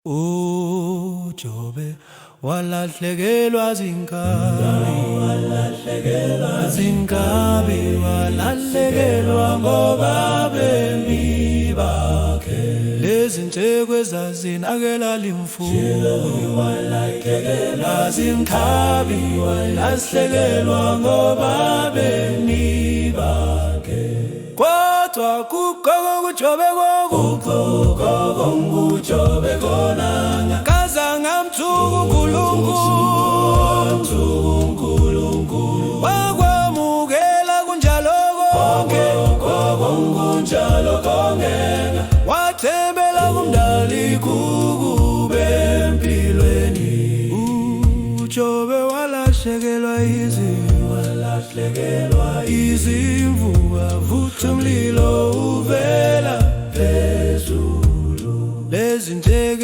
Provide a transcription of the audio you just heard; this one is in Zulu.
UJobe walahlekelwa zinkabi, walahlekelwa zinkabi, walahlekelwa ngoba bemi bakhe. Lezinceku ezazinakela limfuyo, walahlekelwa zinkabi, walahlekelwa ngoba bemi bakhe. Kodwa kukho kuJobe kokuJobe konanga kazange amthuka uNkulunkulu, wakwamukela kunjalo konke, kunjalo konke, wathembela kumdali kukube empilweni. UJobe walahlekelwa izimvu, walahlekelwa izimvu, wavutha umlilo uvela